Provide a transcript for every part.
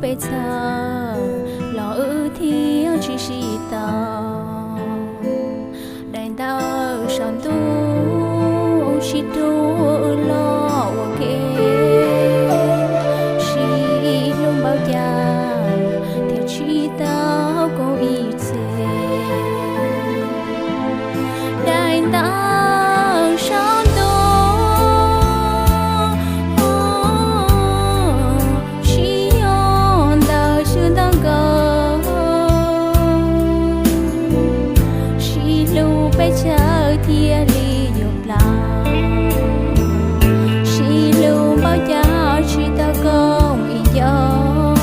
Peb txhawj los wb thiaj tsis sib tau. Daim ntawv saum ntuj tsis rub wb los ua ke, sib hlub npaum cas thiaj tsis tau koom ib txhis. Daim ntawv saum ntuj tsis yog ntawv xwb ntawv nkaus, sib hlub peb txhawj thiaj li yuav plaub, sib hlub npaum cas tsis tau koom ib ncauj.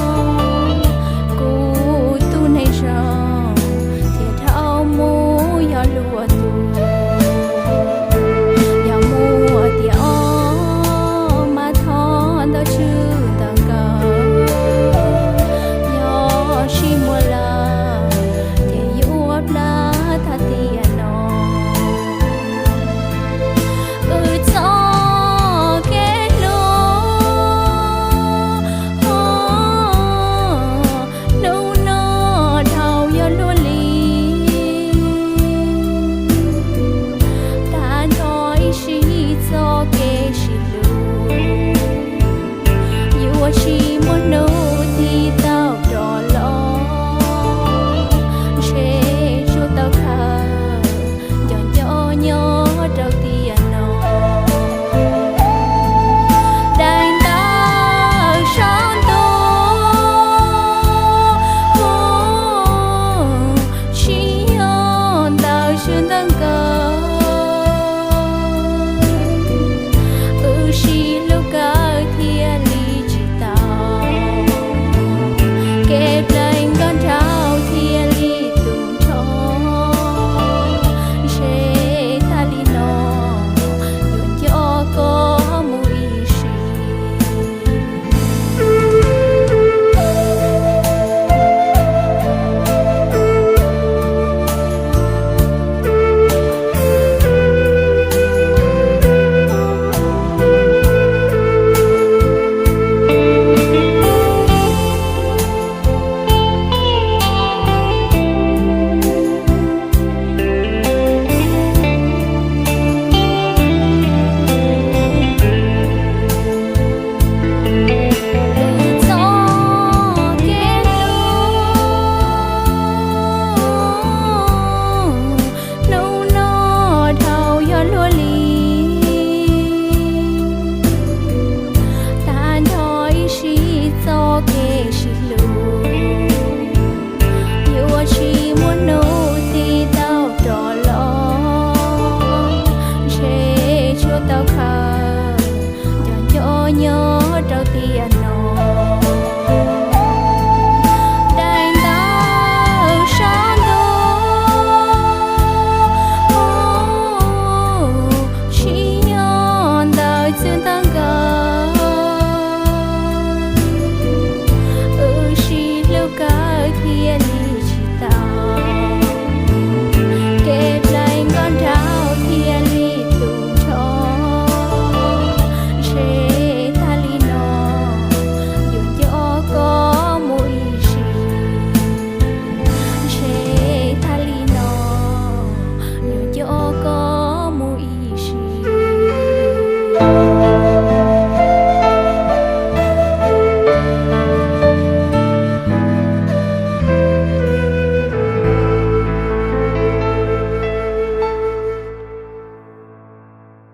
Kuv tus neeg zoo thiaj dhau mus yog luag tus, yog muaj tiam ob mas thov ntau tswv ntau nkauj, yog tsis muaj lawm ces yuav plab tag tiam no. Wb txoj kev hlub hnub no dhau yog luaj li, tag nrho ib sim txoj kev sib hlub, yuav tsis muaj hnub thiaj tau rov los, ntshe tsuas tau khaws nco nco nyob rau tiam no. Daim ntawv saum ntuj tsis yog ntawv xwb ntawv nkaus,